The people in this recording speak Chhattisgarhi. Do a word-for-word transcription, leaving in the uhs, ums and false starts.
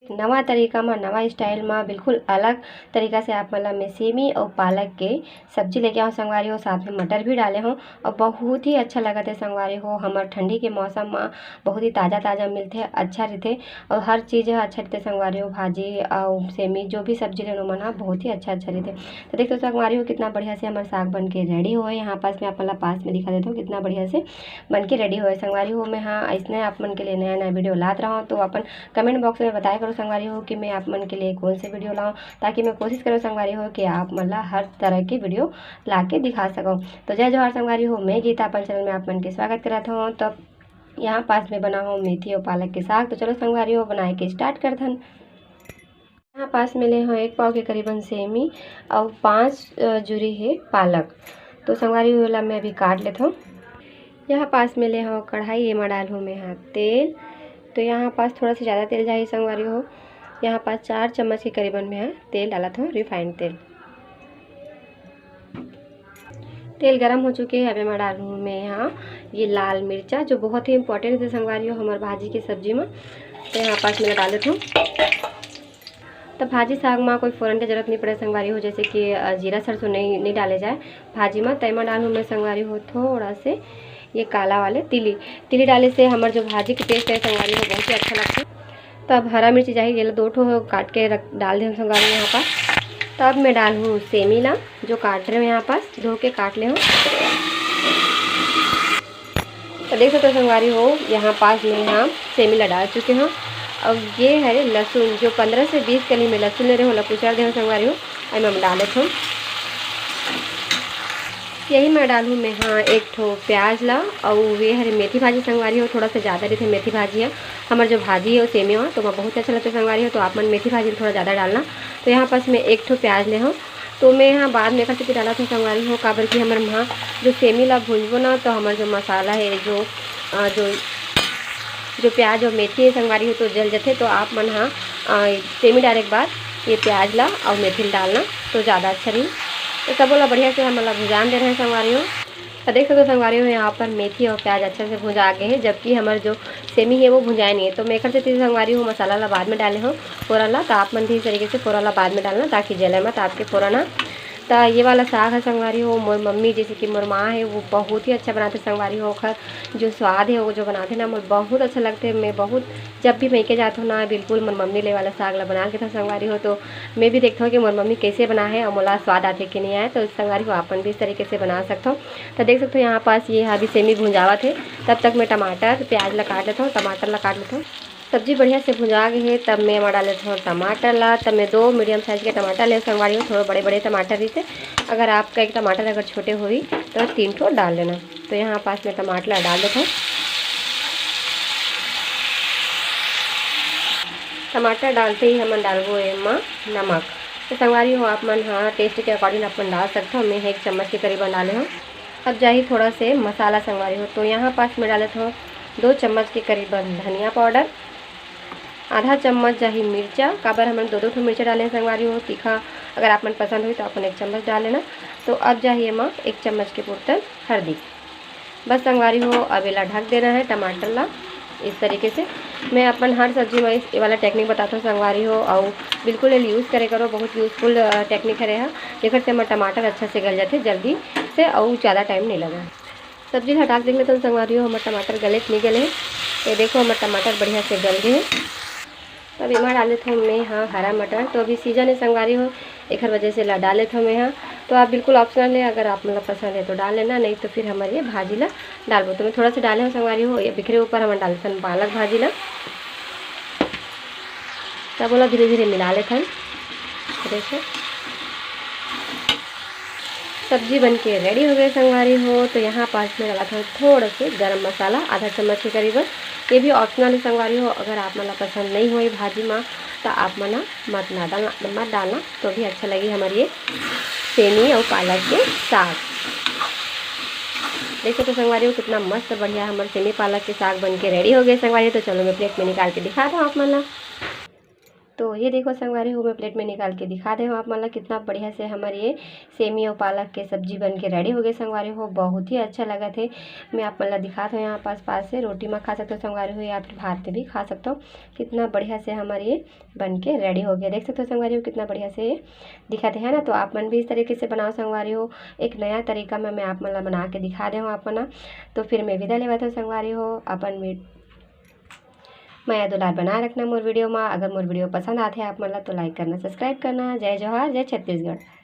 नवा तरीका म, नवा style म, बिल्कुल अलग तरीका से आप मन ला मैं सेमी अउ पालक के सब्जी लेके आऊँ संगवारी हो, साथ में मटर भी डाले हूँ। और बहुत ही अच्छा लगत है संगवारी हो, हमर ठंडी के मौसम म बहुत ही ताज़ा ताज़ा मिलथे, अच्छा रहिथे। और हर चीज़ ह अच्छा रहिथे संगवारी हो, भाजी अउ सेमी जो भी सब्जी लेनो मन ह बहुत ही अच्छा अच्छा रहिथे। तो देखो संगवारी हो, कितना बढ़िया से हमर साग बन के रेडी होए। यहाँ पास मैं अपन ला पास में दिखा देता हूँ, कितना बढ़िया से बन के रेडी होए संगवारी हो। मैं हाँ ऐसने आप मन के लिए नया नया वीडियो लात रहूँ, तो अपन कमेंट बॉक्स में बताया करो संगवारी हो कि मैं आप मन के लिए कौन से वीडियो लाऊँ, ताकि मैं कोशिश करूँ संगवारी हो कि आप मन ला हर तरह के वीडियो ला के दिखा सकूँ। तो जय जोहार संगवारी हो, मैं गीता अपन चैनल में आप मन के स्वागत करत हूँ। तो यहाँ पास में बना हो मेथी और पालक के साग। तो चलो संगवारी हो, बनाए के स्टार्ट करथन। यहाँ पास में ले हो एक पाव के करीबन सेमी और पाँच जुरी है पालक। तो संगवारी हो, ला मैं अभी काट लेता हूँ। यहाँ पास में ले हो कढ़ाई, एमा डाल हूँ मैं हाँ तेल। तो यहाँ पास थोड़ा सा ज़्यादा तेल जाही संगवारी हो। यहाँ पास चार चम्मच के करीबन मैं हाँ तेल डालत हूँ, रिफाइंड तेल। तेल गरम हो चुके हैं। अब एमा डालूँ मैं यहाँ ये लाल मिर्चा, जो बहुत ही इंपॉर्टेंट है संगवारी हो हमारे भाजी की सब्जी में। तो यहाँ पास मैं डाल देता हूँ। तो भाजी साग में कोई फोरन की जरूरत नहीं पड़े संगवारी हो, जैसे कि जीरा सरसों नहीं नहीं डाले जाए भाजी में। तो एमा डालूँ मैं संगवारी हो थोड़ा से ये काला वाले तिली। तिली डाले से हमारे जो भाजी की टेस्ट है संगवारी हो बहुत ही अच्छा लगता है। तो अब हरा मिर्ची चाहिए, ये दो ठो काट के रख डाल दे संगवारी यहाँ पर। तो अब मैं डालूँ सेमी ला, जो काट रहे हो यहाँ पास धो के काट ले हो। तो देख सकते हो संगवारी हो, यहाँ पास में हम सेमी ला डाल चुके हो। अब ये है लहसुन, जो पंद्रह से बीस कली में लहसुन ले रहे हो, लकुचर दे हो संगवारी हो, एमा डालत हो। यही मैं डालूँ मैं हाँ एक ठो प्याज ला, और ये हरे मेथी भाजी संगवारी हो, थोड़ा सा ज़्यादा रहिथे मेथी भाजी है। हमार जो भाजी है वो सेमी हो तो मैं बहुत अच्छा लगता है संगवारी हो, तो आप मन मेथी भाजी थोड़ा ज़्यादा डालना। तो यहाँ पास मैं एक ठो प्याज ले हूँ, तो मैं यहाँ बाद में कट के डाला था संगवारी हो, काबर कि हमारे वहाँ जो सेमी ला भूंजबो ना तो हमारे जो मसाला है जो जो जो प्याज और मेथी है संगवारी हो तो जल जथे। तो आप मन हाँ सेमी डाले के बाद ये प्याज ला और मेथी ला डालना तो ज़्यादा अच्छा रही। तो सबो ला बढ़िया से हमन ला भुजान दे रहे हैं संगवारी हो। तो देख सकते हो संगवारी हो यहाँ पर मेथी और प्याज अच्छा से भुंजा गए हैं, जबकि हमारे जो सेमी है वो भुंजाए नहीं है। तो मैं एकर सेती संगवारी हो मसाला ला बाद में डाले हो फोरन ला, तो आप मन भी इस तरीके से फोरन ला बाद में डालना ताकि जले मत आपके फोरन हा। तो ये वाला साग है संगवारी हो मोर मम्मी जैसे कि मोर माँ है वो बहुत ही अच्छा बनाते संगवारी हो। ओखर जो स्वाद है वो जो बनाते ना मोर बहुत अच्छा लगते। मैं बहुत जब भी मइके जात हो ना बिल्कुल मोर मम्मी ले वाला साग ला बना के था संगवारी हो, तो मैं भी देखता हूँ कि मोर मम्मी कैसे बना है और मोला स्वाद आते कि नहीं आए। तो संगवारी हो आप मन भी इस तरीके से बना सकते हो। तो देख सकते हो यहाँ पास ये अभी सेमी भुंजावत है, तब तक मैं टमाटर प्याज ला काट लेता हूँ, टमाटर ला काट लेता हूँ। सब्जी बढ़िया से भुंजा गई है, तब मैं एमा डाल देता हूँ टमाटर ला। तब मैं दो मीडियम साइज के टमाटर ले संगवारी हो, थोड़े बड़े बड़े टमाटर रहिथे। अगर आपका एक टमाटर अगर छोटे होही तो तीन ठो डाल लेना। तो यहाँ पास मैं टमाटर ला डाल देता हूँ। टमाटर डालते ही हमन डालबो एमा नमक। तो संगवारी हो आप मन हाँ टेस्ट के अकॉर्डिंग अपन डाल सकते हो। मैं एक चम्मच के करीबन डाले हूँ। अब जाही थोड़ा से मसाला संगवारी हो, तो यहाँ पास मैं डालत हूँ दो चम्मच के करीबन धनिया पाउडर, आधा चम्मच जाही मिर्चा, काबर हमन दो दो ठो मिर्चा डाले हैं संगवारी हो तीखा। अगर आप मन पसंद होई तो अपन एक चम्मच डाल लेना। तो अब जाही एमा एक चम्मच के पुरतन हल्दी। बस संगवारी हो अब एला ढक देना है टमाटर ला। इस तरीके से मैं अपन हर सब्जी में इस ये वाला टेक्निक बताता हूँ संगवारी हो, और बिल्कुल ये यूज़ करे करो, बहुत यूजफुल टेक्निक है रहा, जेकर से हमारा टमाटर अच्छा से गल जाते जल्दी से और ज़्यादा टाइम नहीं लगा। सब्जी ला हटा के देख लेते हैं संगवारी हो, हमारा टमाटर गले तो नहीं गले है। ये देखो हमारा टमाटर बढ़िया से गल गए है। तब एमा डाले थे मैं हाँ हरा मटर, तो अभी सीजन है संगवारी हो, एकर वजह से ला डाले थे मैं हाँ। तो आप बिल्कुल ऑप्शनल है, अगर आप मतलब पसंद है तो डाल लेना, नहीं तो फिर हमारे ये भाजी ला डालबो। तो मैं थोड़ा सा डाले हूँ संगवारी हो, ये बिखरे ऊपर हम डाले थे पालक भाजी ला। तब ओला धीरे धीरे मिला लेथन। देखो सब्जी बन के रेडी हो गए संगवारी हो। तो यहाँ पास में डाला था थोड़ा से गरम मसाला आधा चम्मच के करीबन। ये भी ऑप्शनल है संगवारी हो, अगर आप मन ला पसंद नहीं हो ये भाजी में तो आप मन मत ना डालना, मत डालना तो भी अच्छा लगी हमारी ये सेमी और पालक के साग। देखो तो संगवारी हो कितना मस्त बढ़िया हमारे सेमी पालक के साग बन के रेडी हो गए संगवारी। तो चलो मैं प्लेट में निकाल के दिखा दूँ आप मन ला। तो ये देखो संगवारी हो, मैं प्लेट में निकाल के दिखा दे हूँ आप मन ला कितना बढ़िया से हमर ये सेमी और पालक के सब्जी बन के रेडी हो गए संगवारी हो। बहुत ही अच्छा लगत हे। मैं आप मन ला दिखात हूँ यहाँ पास पास से, रोटी में खा सकते हो संगवारी हो या फिर भात में भी खा सकते हो। कितना बढ़िया से हमर ये बन के रेडी हो गया। देख सकते हो संगवारी हो कितना बढ़िया से ये दिखत हे ना। तो आप मन भी इस तरीके से बनाओ संगवारी हो। एक नया तरीका में मैं आप मन ला बना के दिखा दे हूँ आप मन ला। तो फिर मैं विदा लेवत हूँ संगवारी हो, अपन वीड- मया दुलार बनाए रखना मोर वीडियो में। अगर मोर वीडियो पसंद आते आप मन ला तो लाइक करना, सब्सक्राइब करना। जय जोहार, जय छत्तीसगढ़।